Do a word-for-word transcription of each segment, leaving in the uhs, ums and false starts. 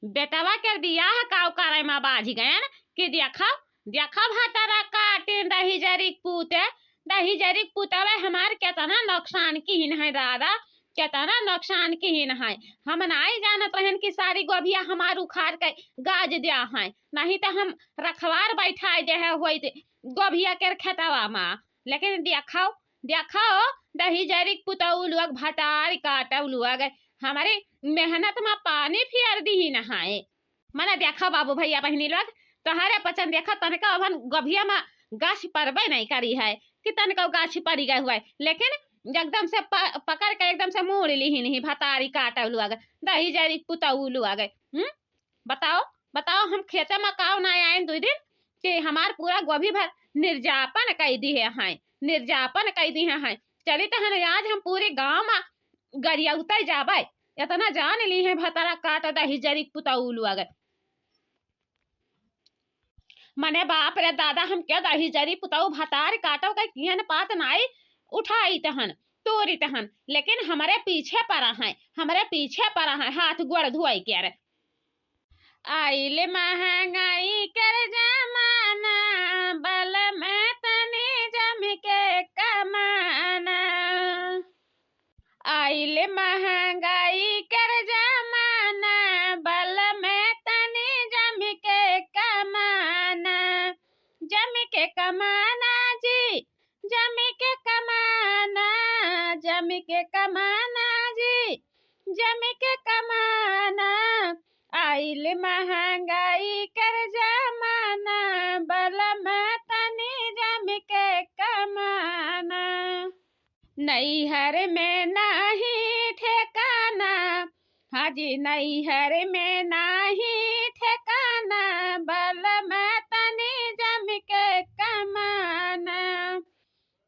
बेटवा के बियाह काव करे मा बाझ गयन कि देखव, देखव भतरा काटिन दहिजरी के पूते, दहिजरी के पुतवे हमार केतना नोकसान किहिन है दादा, केतना नोकसान किहिन है। हम नाई जानत रहन कि सारी गोभिया हमार उखार के गाज द्या है, नहीं त हम रखवार बैठाए देहे होइत गोभिया के खेतवा मा। लेकिन देखव, देखव, दहिजरी के पुतऊ लोग भतार काटव लोग, हमरे मेहनत मा पानी फेर दिहिन है। मने देखव बाबू भैया बहिनी लोग, तोहरे पचन देखव, तनिका अभन गोभिया मा गाछ परबे नहीं करी है कि तनिका गाछ पड़ी गए हुए, लेकिन एकदम से प-, पकड़ के एकदम से मोड़ लिहिन ही भतारी काटव लोग, दहिजरी के पुतऊ लोग। हम्म, बताओ, बताओ, हम खेते मा काव ना आएन दुई दिन कि हमार पूरा गोभी भर निर्जापन कई दिहे हैं, निर्जापन कई दिहे हैं। चली तहन आज हम पूरे गांव मा गरियाउते जाबे, इतना जान लिहे भतरा काट दहिजरी के पुतऊ लोग। मने बाप रे दादा, हम क्या दहिजरी पुतऊ भतार काटव के कियन पात नाई उठाइत हन, तोरित हन, लेकिन हमरे पीछे परा हैं, हमरे पीछे परा हैं, हाथ गोड़ धोए के रे। आइल महंगाई कर जमाना, बलम तनी जम के कमाना। आइल महंगाई कर जमाना, बलम तनी जम के कमाना, जम के कमाना जी, जम के कमाना, जम के कमाना जी, जम के कमाना। आइल महंगाई कर जमाना, बलम तनी जम के कमाना। नैहर में नाही ठेकाना, हाँ जी, नैहर में नाही ठेकाना, बलम तनी जम के कमाना।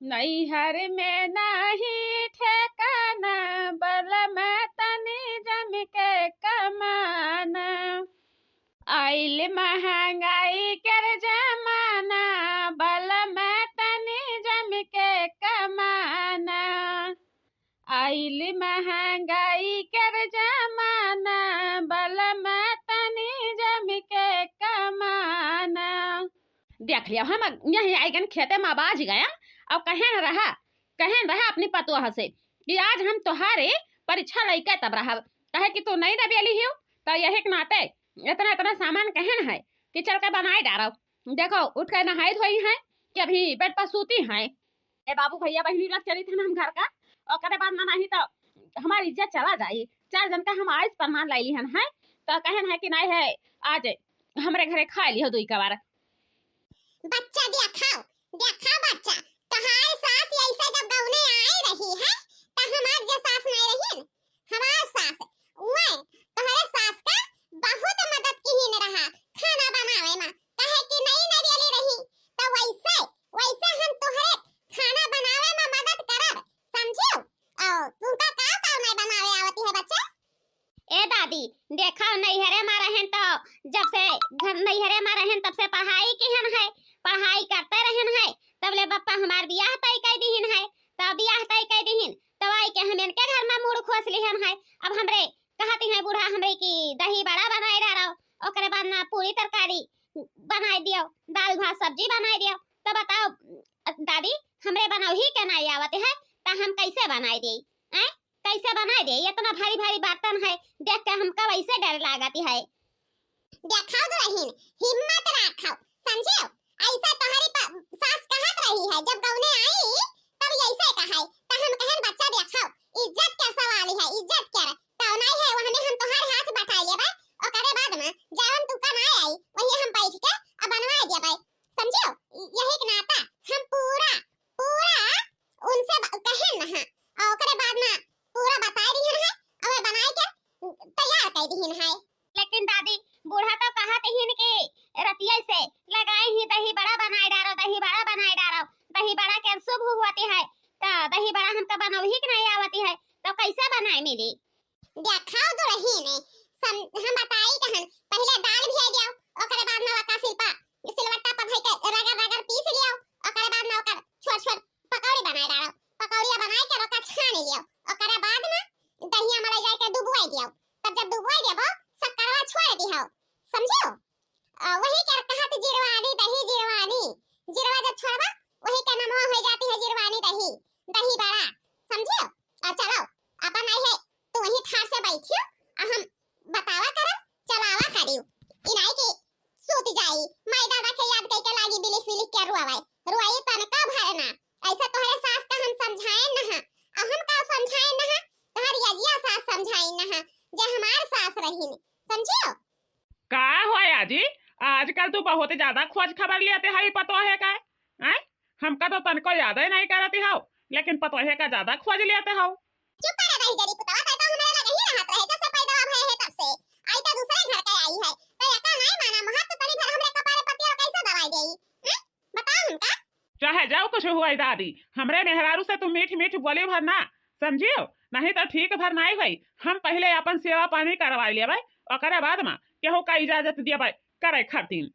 नैहर में नाही ठेकाना, बलम तनी जम के कमाना। आइल महंगाई कर जमाना, बलम तनी जम के कमाना। आइल महंगाई कर जमाना, बलम तनी जम के कमाना। देख लियो, हम यहीं आइगन खेते मा बाझ गया, अब कहेन रहा, कहेन रहा अपनी पतोह से कि आज हम तोहारे परीक्षा लइके तब रहब, काहे कि तू नई नवेली हियो, त यही के नाते इतना इतना सामान कहेन है कि चल के बनाए डारब। देखो, उठ के नहाई धोई हैं कि अभी बेड पर सूती हैं। ए बाबू भैया बहिनी लोग, चली थन हम घर का, ओकरे बाद ना नहीं तो हमारी इज्जत चला जाई। चार जन का हम आइस प्रमाण लाई लिहन है, तो कहेन है कि नहीं है, आज हमरे घरे खाए लिहो दुई कबार। बच्चा देखाओ, देखाओ बच्चा, तोहार सास ऐसे जब गौने आई रही है, तो हमार जो सास नहीं रही, हमार सास, उहे तोहरे सास का बहुत मदद किहिन रहा खाना बनावे मा, काहे कि नई नवेली रही, तो वैसे, वैसे हम तोहरे खाना बनावे मा मदद करब, समझियो? और तुमका का का नहीं बनावे आवती है बच्चा? ए दादी, देखा नैहरे मा रहन तो जब से घर नैहरे मा रहन तब से पढ़ाई किहन है, पढ़ाई करते रहन है, तब ले बप्पा हमार बियाह तय कर दिहिन है, तब बियाह तय कर दिहिन, तब आई के हम इनके घर मा मूड़ खोस लिहन है। अब हमरे कहती हैं बूढ़ा हमरे की दही बड़ा बनाए डारो, ओकरे बाद ना पूरी तरकारी बनाए दियो, दाल भात सब्जी बनाए दियो। तो बताओ दादी, हमरे बनौही के नाई आवत है, त हम कैसे बनाए देई? हैं? कैसे बनाए देई? इतना भारी भारी बर्तन है, देख के हमका वैसे डर लागत है। देखाओ दुलहिन, हिम्मत राखो, समझियो? ऐसा तोहरी प-, सास कहत रही है, जब गौने आई, तब ऐसे कहाई, त हम कहन, "बच्चा देखाओ, इज्जत के सवाल है, इज्जत के रे, तौनाई है, वहने हम तोहार हाथ बटाई लेबे, ओकरे बाद में जवन तुका ना आई, वही हम बैठ के अब बनवाए देबे, समझियो?" यही के नाता हम पूरा, पूरा उनसे ब-, कहन ना, और ओकरे बाद में पूरा बताए दिहन है, और बनाए के तैयार कर दिहन है। लेकिन दादी, बूढ़ा तो कहत हिन कि रतिया से लगाए ही दही बड़ा बनाए डारो, दही बड़ा बनाए डारो, दही बड़ा के शुभ होती है, तो दही बड़ा हमका बनौही के नहीं आवती है, तो कैसे बनाए मिली? देखाओ दुलहिन, सम-, हम बताई कहन, पहले दाल भिया दियो, ओकरे बाद में वका सिलपा, सिलवट्टा पर धई के रगड़ रगड़ पीस लियो, ओकरे बाद में ओकर छोट छोट पकौड़ी बनाए डालो, पकौड़िया बनाए के ओका छान लियो, ओकरे बाद में दहिया मलाई जाए के डुबोए दियो, तब जब डुबोए देबो, शक्करवा छोड़ दिहो। समझियो? अ, वही के कहत जिरवानी दही जिरवानी, जिरवा जब छोड़बा, वही के नमवा हो जाती है जिरवानी दही, दही बड़ा, समझियो? और चलो, अपन आई है, तू वही ठार से बैठियो, आ हम बतावा करब, चलावा करियो। इनाई की सूत जाई, माई दादा के याद कइके लागी बिलिख बिलिख के रोवे, रोई तनका भरना। ऐसा तोहरे सास का हम समझाए न हा, और हम का समझाए न हा, तोहर यजिया सास समझाई न हा, जे हमार सास रहीन, समझियो? का हो आजी, आजकल तू बहुत ज्यादा खोज खबर लेते है पतोहे का, हैं? हमका तो तनको याद ही नहीं करती हो, लेकिन पतोहे का ज्यादा खोज लेते हो। चुप करे रही जरी पुतवा, तै तो हमरे लगे ही रहत रहे, जब से पैदा भय है तब से। आई तो दूसरे घर के आई है, तो एका नहीं माना महत, तो तनी भर हमरे कपारे पतिया कैसे दवाई देई, हैं? बताओ हमका। चाहे जाओ कुछ हुआ दादी, हमरे मेहरारू से तू मीठ मीठ बोली भर ना, समझियो? नहीं तो ठीक भर नहीं भाई, हम पहले अपन सेवा पानी करवा लेबै, ओकरे बाद में केहू का इजाजत देबै करे खातिर।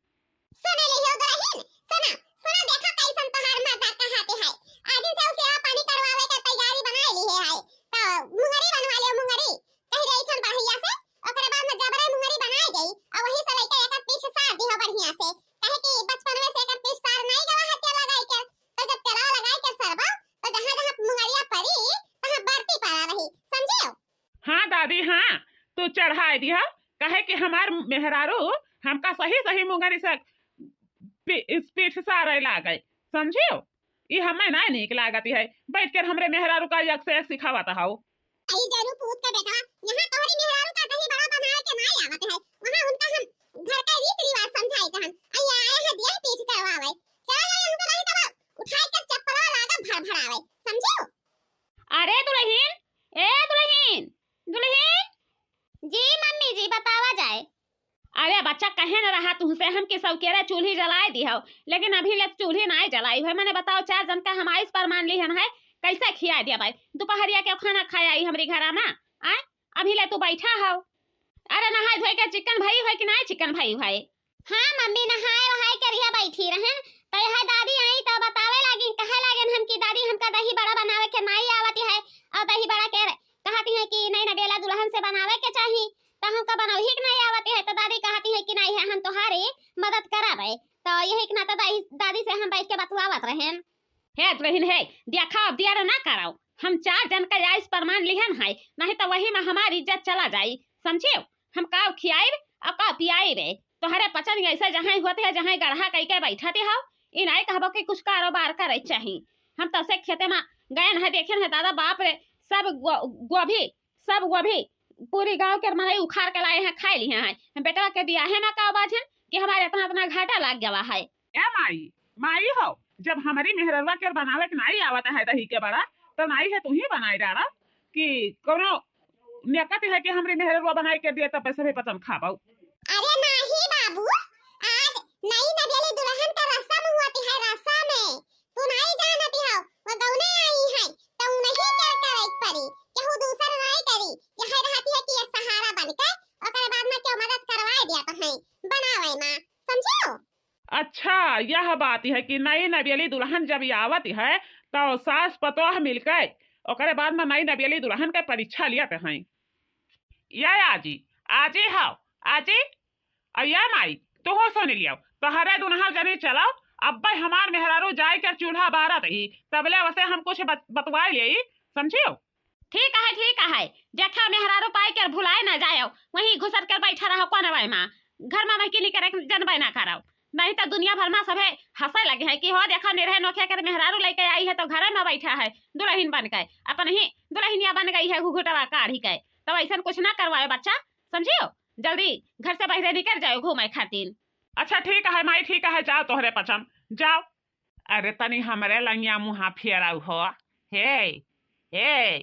सुन लियो दुलहिन, सुना, सुना, देखा कैसन तोहार मर्दा कहाते है। आजिन से उ सेवा पानी करवावे के तैयारी बनाए लिहे है। तो मुंगरी बनवा लियो, मुंगरी। कह रही थन बढ़िया से, ओकरे बाद में जबरे मुंगरी बनाए गई, और वही से लइके एकर पीठ सार दिहो बढ़िया से। काहे कि बचपन में से एकर पीठ सार नहीं गवा हत्या लगाई के, तो जब तेलवा लगाई के सरबा, तो जहाँ जहाँ मुंगरिया पड़ी, तहाँ बरती पड़ा रही, समझियो? हाँ दादी, हाँ, तू चढ़ाए दिहा, काहे कि हमार मेहरारू हमका सही सही मुंगरी से पी-, पीठ सारे लागे, समझियो? ई हमें ना नीक लागत है, बैठ कर हमरे मेहरारू का एक से एक सिखावत हौ। आई जरू पूत के बेटा, यहाँ तोहरी मेहरारू का दही बड़ा बनाए के नाई आवत है, वहाँ उनका हम घर का रीत रिवाज समझाई कहन, आई आए है दिया पीठ करवावे। चला जाए यहाँ से, नहीं तब उठाई के चप्पलवा लागा भड़भड़ावे, समझियो? अरे दुलहिन, ए दुलहिन, दुलहिन। जी मम्मी जी, बतावा जाए। अरे बच्चा, कहे न रहा तुमसे हम कि सौकेरे चूल्ही जलाए दिहौ, लेकिन अभी ले चूल्ही नाई जलाई है। मने बताओ, चार जन का हम आइस परमान लिहन है, कैसे खिया दिया भाई? दोपहरिया के खाना खाया आई हमरी घरा में, आय? अभी ले तू बैठा हौ। अरे नहाए धोए के चिकन भई है कि नाई चिकन भई है? हाँ मम्मी, नहाए वहाए के रिहा बैठी रहन, तो यह दादी आई तो बतावे लागिन, कहे लागेन हम कि दादी हमका दही बड़ा बनावे के नाई आवत है, और दही बड़ा के कहती है कि नहीं नबेला दुलहन से बनावे के चाही, तो हमका बनौही के नहीं आवत है, तो दादी कहती है कि नहीं है हम तोहारी मदद करावे, तो यही के नाते दाई, दादी से हम बैठ के बतुआवत रहेन। हे दुलहिन हे, देखा अब दियर ना कराओ, हम चार जन का आइस परमान लिहन है, नहीं तो वही में हमारी इज्जत चला जाई, समझियो? हम का खियाइब और का पियाइब? तोहरे पचन ऐसे जहाँ होते है, जहाँ गढ़ा कई के बैठते हो, ई नहीं कहबो कि कुछ कारोबार करे चाही। हम तो से खेते में गए न है, देखे न है दादा, बाप रे, सब गो-, गोभी, सब गोभी पूरी गांव के मनई उखाड़ के लाए हैं, खाए लिए हैं। हम बेटवा के बियाहे में का बाझन कि हमारे इतना इतना घाटा लाग गवा है। ए माई, माई हो, जब हमारी मेहररुआ के बनावे के नाई आवत है दही के बड़ा, तो नाई है तू ही बनाए डारा कि कोनो नियकत है कि हमरी मेहररुआ बनाए के दिए तब पैसे भी पचन खाबो। अरे नाही बाबू, आज नई नवेली दुलहन का रसम होती है, रसम है। तू नाई जानती हो, वो गौने आई है, तो उन्हीं के करे के पड़ी, केहू दूसर नाई करी। यह रहती है कि ये सहारा बन के, ओकर बाद में क्यों मदद करवाए दिया तो है, बनावे में, समझियो? अच्छा, यह बात है कि नई नवेली दुलहन जब आवत है, तो सास पतोह मिलके ओकरे बाद में नई नवेली दुलहन के परीक्षा लियत हैं। या आजी, आजी हाव, आजी, अउ या माई, तुहो सुन लियो, तोहरे दुनहर जनी चलो, अब्बे हमार मेहरारू जाए के चूल्हा बारत ही, तबले वसे हम कुछ बत-, बतवाए लेई, समझियो? ठीक है, ठीक है, देखा मेहरारू पाई के भुलाए ना जायो, वहीं घुसर के बैठा रहो कोनवे में, घर में वही निकरे के जनबे ना करो, नहीं तो दुनिया भर में सभे हंसे लगे हैं कि हो देखा निरहे नोखे कर मेहरारू लेके आई है तो घरे में बैठा है दुलहिन बन के, अपन ही दुलहिनिया बन गई है घुघुटवा काढ़ी के, तब ऐसन कुछ ना करवाए बच्चा, समझियो? जल्दी घर से बाहरे निकर जाओ घूमे खातिर। अच्छा ठीक है माई, ठीक है, जाओ तोहरे पचन, जाओ। अरे तनी हमरे लंगिया मुहा फेराउ हो। हे, हे,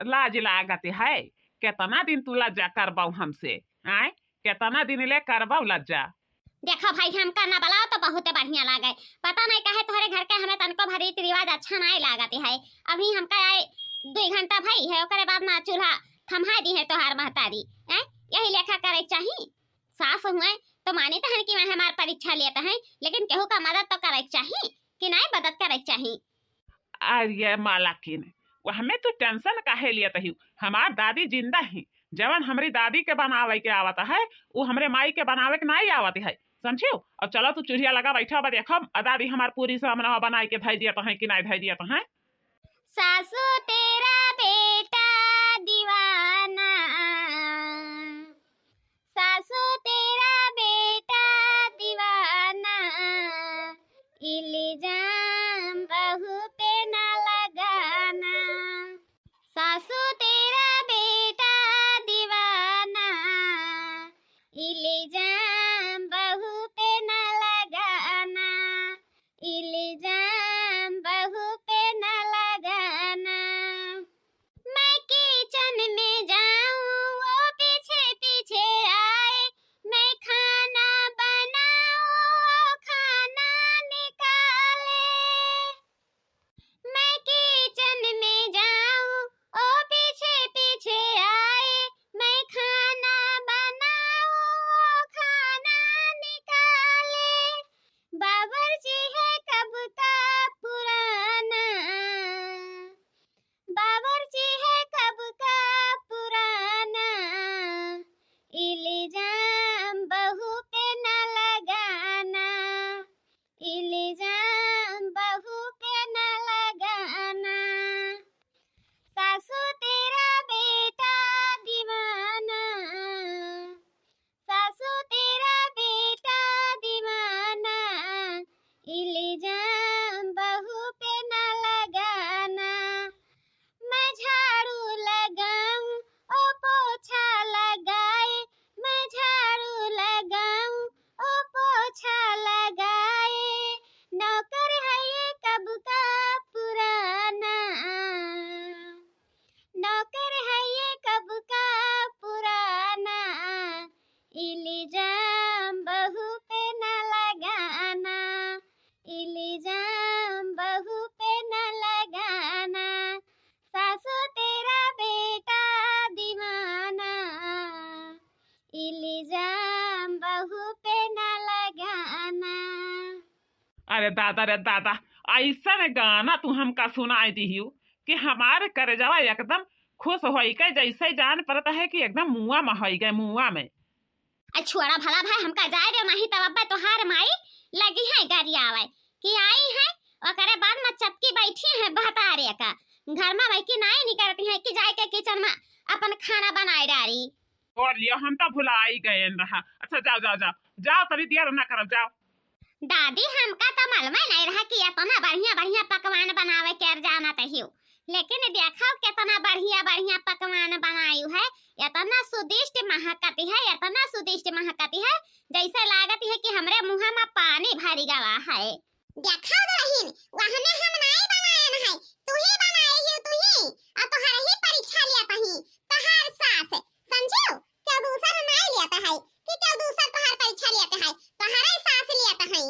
लाज लागत है, केतना दिन तू लज्जा करबौ हमसे, आय? केतना दिन ले करबौ लज्जा? देखो भाई, हमका ना बुलाओ तो बहुत बढ़िया लागे। पता नहीं काहे तोहरे घर के हमें तनको भर रीत रिवाज अच्छा नहीं लागत है। अभी हमका आए दुई घंटा भई है, ओकरे बाद में चूल्हा थम्हाए दी है तोहार महतारी। हैं? यही लेखा करे के चाही। सास हुए तो मानित हन कि वह हमार परीक्षा लेत हैं, लेकिन केहू का मदद तो करे के चाही कि नहीं मदद करे के चाही। अरे मालकिन, वह में तू tension काहे लेत ही? हमार दादी जिंदा ही, जवन हमरी दादी के बनावे के आवत है, उ हमरे माई के बनावे के नाई आवत है, समझियो? अब चलो तू चूल्हिया लगा बैठा, अब देखब आ दादी हमार पूरी सामनवा बनाई के धई दियत है कि नाई धई दियत है। सासू तेरा बेटा दीवाना, सासू तेरा बेटा दीवाना, इल्जाम बहू पे ना लगाना। सासू तेरा बेटा दीवाना, इल्जाम बहू पे ना लगाना, इल्जाम बहू पे ना लगाना। मैं किचन में जाऊं, वो पीछे पीछे आए, मैं खाना बनाऊं, वो खाना निकाले। मैं किचन में जाऊं, वो पीछे पीछे आए, मैं खाना बनाऊं, वो खाना निकाले। बावर्ची है कब का पुराना, बावर्ची है कब का पुराना, इल्जाम बहू पे न लगाना, इल्जाम बहू पे न लगाना। सासू तेरा बेटा दीवाना, सासू तेरा बेटा दीवाना, इल्जाम बहू पे न लगाना। मैं झाड़ू लगाऊं, ओ पोछा लगाए, मैं झाड़ू लगाऊं, ओ पोछा लगाए। नौकर है ये कब का पुराना, नौकर है ये कब का पुराना, इल्जाम बहू पे न लगाना, इल्जाम बहू पे न लगाना। सासू तेरा बेटा दीवाना, इल्जाम बहू पे न लगाना। अरे दादा रे दादा, ऐसन गाना तू हमका सुनाई दिहियो कि हमार करेजवा एकदम खुश होई के जैसे जान पड़त है कि एकदम मुआ में होई गए, मुआ में। अ छोड़ा भला भाई, हमका जाए दे, नहीं तब अब्बे तोहार माई लगी है गरियावे कि आई है, ओकरे बाद में चपकी बैठी है बहतारे का। घर में वही की नाई निकलती है कि जाए के किचन में अपन खाना बनाए डारी। और लियो, हम तो भुलाई गए रहा। अच्छा जाओ, जाओ, जाओ, जाओ, तनी देर ना करब, जाओ। दादी, हमका तो मालूम नहीं रहा कि इतना बढ़िया बढ़िया पकवान बनावे के जानत हियो, लेकिन देखो कितना बढ़िया बढ़िया पकवान बनायु है, इतना स्वादिष्ट महकती है, इतना स्वादिष्ट महकती है, जैसे लागत है कि हमरे मुँह में पानी भरी गवा है। देखो दुलहिन, वहने हम नाई बनायन है, तू ही बनाए हियो, तू ही, और तोहरे ही परीक्षा लियत ही, तोहार सास, समझियो? केहू दूसर नाई लियत है कि केहू दूसर तोहार परीक्षा लियत है, तोहरे सास लियत है।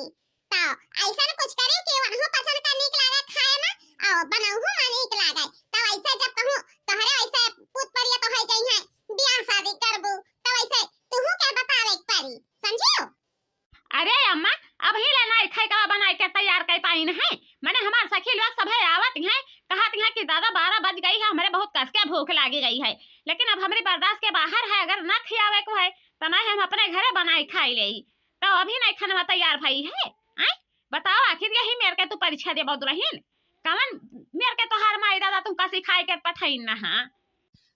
तो ऐसन कुछ करी कि वनहु पसंद का नीक लागे खाए में, और बनहु में नीक लागे। तो ऐसे जब कहूँ तोहरे ऐसे पूत परिया तो है जई है, बियाह शादी करबू, तो ऐसे तुहू के बतावे के पड़ी, समझियो? अरे अम्मा, अबही ले नाई खाए के बनाए के तैयार कर पाइन है। मने हमार सखी लोग सभे आवत हैं, कहत हैं कि दादा बारह बज गई है, हमरे बहुत कस के भूख लागी गई है, लेकिन अब हमरी बर्दाश्त के बाहर है, अगर ना खियावे को है तो नहीं हम अपने घरे बनाए खाई लेई। तो अभी नहीं खानवा तैयार भई है। आय, बताओ आखिर यही मेर के तू परीक्षा देबो दुलहिन? कवन मेर के तोहार माई दादा तुमका सिखाए के पठाइन ना हा?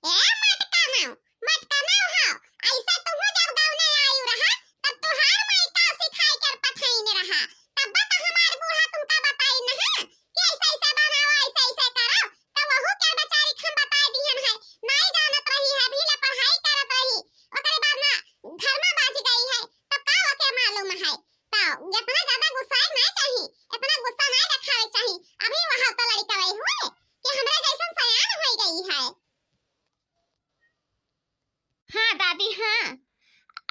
ए मटका नाऊ, मटका नाऊ हो, ऐसे तुहू जब गाँव नहीं आयु रहा, तब तोहार माई का सिखाए के पठाइन रहा, तब तो हमार बूढ़ा तुमका बताइन ना हा कि ऐसे ऐसे बनाओ, ऐसे ऐसे करो, तो वहू के बेचारी हम बताए दिहन है, नहीं जानत रही है, अभी ले पढ़ाई करत रही, ओकरे बाद ना घर में बाज गई है, तो का ओके मालूम है? तो इतना ज्यादा गुस्साए ना चाहिए, इतना गुस्सा ना दिखावे चाहिए। अभी वहाँ तो लड़का वही हुए कि हमरा जैसन सयान होई गई है। हाँ दादी, हाँ,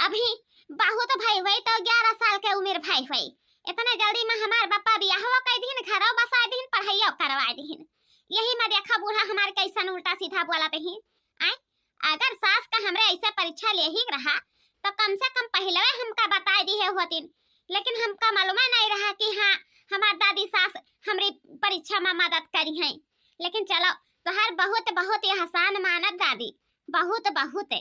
अभी बहुत भाई हुई तो ग्यारह साल के उम्र भाई हुई, इतने जल्दी में हमार पापा बियाहो कर दीन, घरो बसा दीन, पढ़ाइयो करवा दीन। यही में देखा बूढ़ा हमार कैसन उल्टा सीधा बोलत ही। आय, अगर सास का हमरे ऐसे परीक्षा ले ही रहा तो कम से कम पहले हमका बताए दिहे होतिन, लेकिन हमका मालूम नहीं रहा कि हाँ, हमार दादी सास हमरी परीक्षा में मदद करी हैं। लेकिन चलो, तोहार बहुत बहुत एहसान मानब दादी, बहुत, बहुत।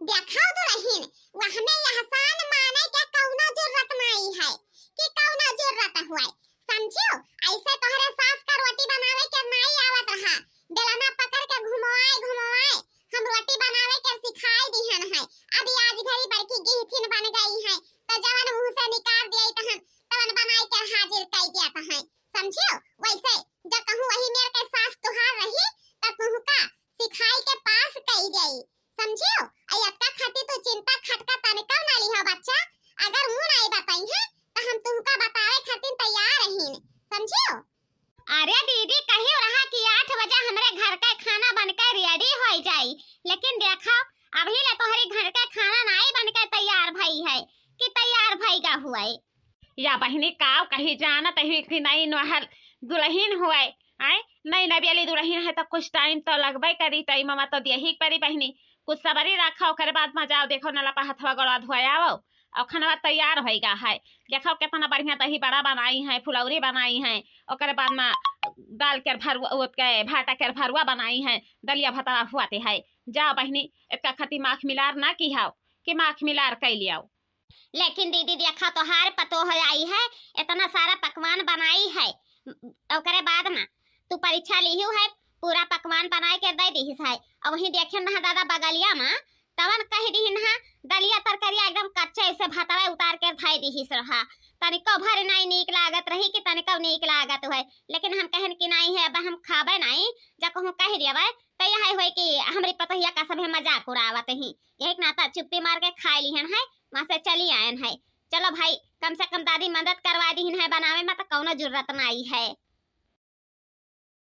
देखो दुलहिन, वहमे एहसान माने के कउनो जरूरत नाई है कि कउनो जरूरत हुए, समझियो? ऐसे तोहरे सास का रोटी बनावे के नाई आवत रहा, बेलना पकड़ के घुमवाए घुमवाए हम रोटी बनावे के सिखाई दिहन है। अभी आज घड़ी बड़की गिहथिन बन गई है, तो जवन मुंह से निकाल दिए तहन तवन बनाई के हाजिर कई दिया तहन, समझियो? वैसे जब कहूँ वही मेर के सास तुहार रही, तब तुहका सिखाई के पास कई जाई, समझियो? अई अतका खातिर तू चिंता खटका तनिका ना लिहा बच्चा। अगर ऊ नाई बताई है, तो हम तुहका बतावे खातिर तैयार रहीन, समझियो? अरे दीदी, कही रहा कि आठ बजे हमरे घर का खाना बन के ready हो जाई, लेकिन देखो, अभी ले तोहरी घर का खाना नाई बन के तैयार भई है कि तैयार भई गा हुए। या बहिनी, काव कही, जानत ही कि नई नोहर दुलहिन हुए, आए, नई नवेली दुलहिन है, तो कुछ time तो लगबे करी, time मा तो देही के परी बहिनी। कुछ सबरी रखा, ओकरे बाद मा जाओ, देखो, नला पा हथवा गोड़वा धोया आवो, और खाना तैयार होइगा है। देखो, कितना बढ़िया दही बड़ा बनाई है, फुलौरी बनाई है, ओकरे बाद मा दाल के भरुआ, ओत के भाटा के भरुआ बनाई है, दलिया भतवा हुआते है। जाओ बहिनी, एका खती माख मिलार ना की हाओ, कि माख मिलार कई लियाओ। लेकिन दीदी, देखा, तोहार पतोह आई है, इतना सारा पकवान बनाई है, ओकरे बाद मा तू परीक्षा लिहू है, पूरा पकवान बनाए के दे दिहिस है। और वहीं देखे ना दादा बगलिया मा, तवन कह दिहिन हा, दलिया तरकारिया एकदम कच्चे ऐसे भतवा उतार के धई दिहिस रहा, तनिको भर नाई नीक लागत रही कि तनिको नीक लागत है। लेकिन हम कहन कि नाई है, अब हम खाबे नाई, जा कहूँ कह देबे, तो यह है कि हमरी पतोहिया का सभे मजाक उड़ावत ही, यही के नाता चुप्पी मार के खाए लिहन है, वहाँ से चली आयन है। चलो भाई, कम से कम दादी मदद करवा दिहिन है बनावे मा, तो कौनो जरूरत नाई है।